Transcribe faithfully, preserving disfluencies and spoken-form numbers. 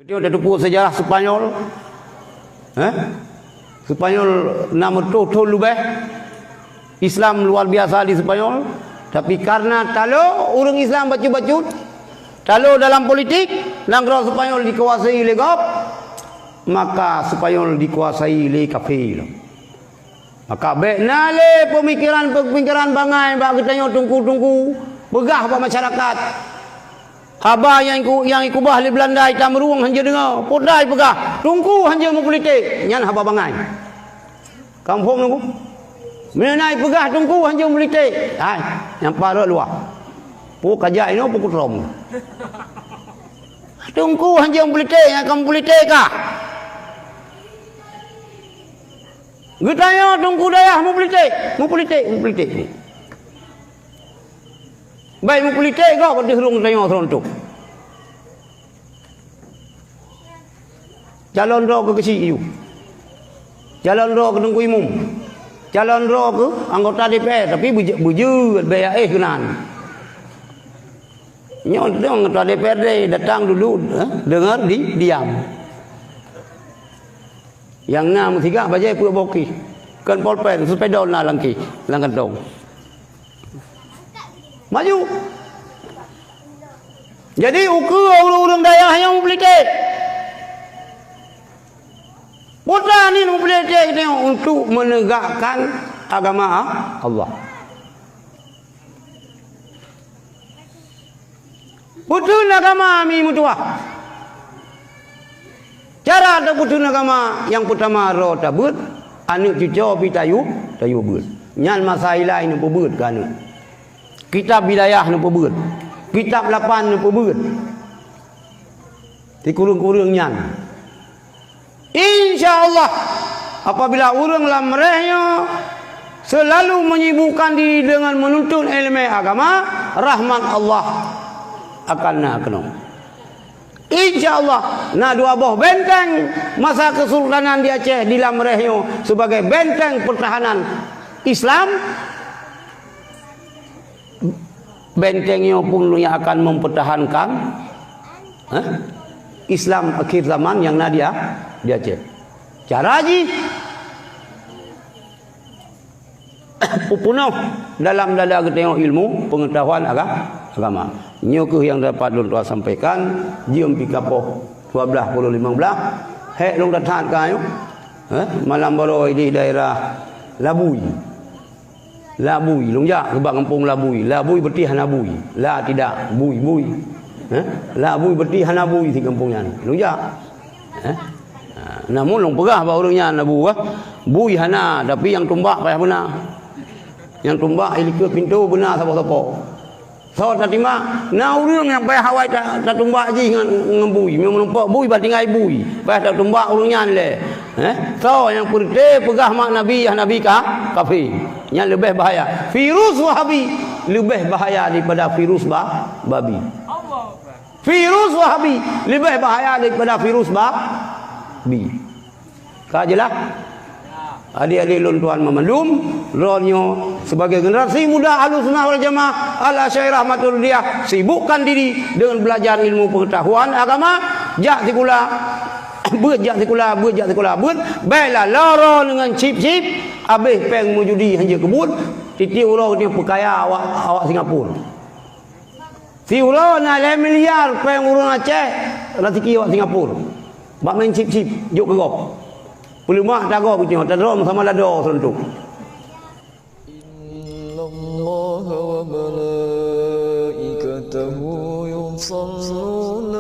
Teupeue sejarah Spanyol? Eh? Spanyol enam ratus thon leubeh. Islam luar biasa di Spanyol. Tapi karena talo ureuëng Islam bacut-bacut, talo dalam politik, nanggroe Spanyol dikuasai lé gob, maka Spanyol dikuasai lé kafé. Maka bék na lé peumikiran-peumikiran bangai bak geutanyoe teungku-teungku peugah bak masyarakat. Haba nyang iku-, nyang ikubah lé Beulanda itameurueng hanjeuet deungoe, peue dai peugah, teungku hanjeuet meupulitek, nyan haba bangai. Kamoe phom teungku. Meunyoe na ipeugah teungku hanjeuet meupulitek, hai, nyang parot luwah. Peue kajak inoe peue kutrom. Teungku hanjeuet meupulitek, nyang ka meupulitek kah? Geutanyoe teungku dayah meupulitek, meupulitek, meupulitek. Baik meupulitek gob ateueh rhueng tanyoe seuruntuk. Calon droe keu keuchik yue. Calon droe keu teungku imum. Calon droe keu anggota D P R, tapi beujeuet, beujeuet baya éh keunan. Nyoe anggota D P R D datang dulu, eh, dengar di diam. Nyang na meusigak bajée peuet boh kih. Kon polpen, seupedol na lam kih, lam kantong. Maju. Jadi ukeue ureuëng-ureuëng dayah nyang meupulitek. Peue teuma meupulitek nyoe untuk menegakkan agama Allah. Peuteun agama mi meutuwah. Cara tapeuteun agama nyang peutama droe tabeuet, aneuëk cucoe pih tayue, tayue beuet. Nyan masa ilai neupeubeuet keu aneuëk. Kitab wilayah neupeubeuet. Kitab lapan neupeubeuet. Sikureueng-kureueng nyan. Insya Allah, apabila ureuëng lam réh nyoe selalu menyibukkan diri dengan menuntut ilmu agama, rahmat Allah akan na keunoe. Insya Allah, na dua boh benteng masa Kesultanan di Aceh di lam réh nyoe sebagai benteng pertahanan Islam. Benteng nyoe pun nyang akan mempertahankan, eh, Islam akhir zaman nyang na di A-, di Aceh. Cara jih, peupunoh dalam dada geutanyoe ilmu pengetahuan aga-, agama. Nyoe kheueh nyang dapat lôn tuan sampaikan, jeuem pih ka poh dua belas pukul lima belas, hék lôn that-that ka nyoe, eh, malam baroe di daerah Labui. Labui, lôn jak ubak gampông Labui. Labui beutih hana bui. La tidak, bui, bui. Eh? Labui beutih hana bui si gampông nyan. Lôn jak. Eh? Ha, namun lôn peugah bak ureuëng nyan Labui, eh? Bui hana, tapi nyang tumbak payah beuna. Nyang tumbak i likot pintoe beuna saboh-saboh. Soe tatimbak, na ureuëng nyang payah awai ta-, tatumbak jih ngon, ngon bui. Meunyoe meurumpok bui, bah tinggai bui. Payah tatumbak ureuëng nyan lé. Eh? Soe nyang peureuté peugah mak Nabi, yah Nabi ka, kafé. Nyan leubeh bahaya. Virus Wahabi leubeh bahaya daripada virus ba-, babi. Virus Wahabi leubeh bahaya daripada virus ba-, bi. Ka jeulaih? Adik-adik lôn tuan meumandum, droeneuh sebagai generasi muda Ahlussunnah wal Jamaah Al-Asy'ariyah Maturidiyah sibukkan diri dengan belajar ilmu pengetahuan agama, jak sikula, beuet jak sikula, beuet jak sikula, beuet, baiklah loro dengan chip-chip, habéh péng meujudi hanjeuet keubuet, tieb-tieb uroe geutanyoe peukaya awak, awak Singapura. Siuroe na lhée miliar péng ureuëng Aceh, raseuki awak Singapura. Bak main chip-chip, jok keu gob. Peuleumah tagob geutanyoe, tadroe sama lado seureuntôk. إن الله وملائكته يصلون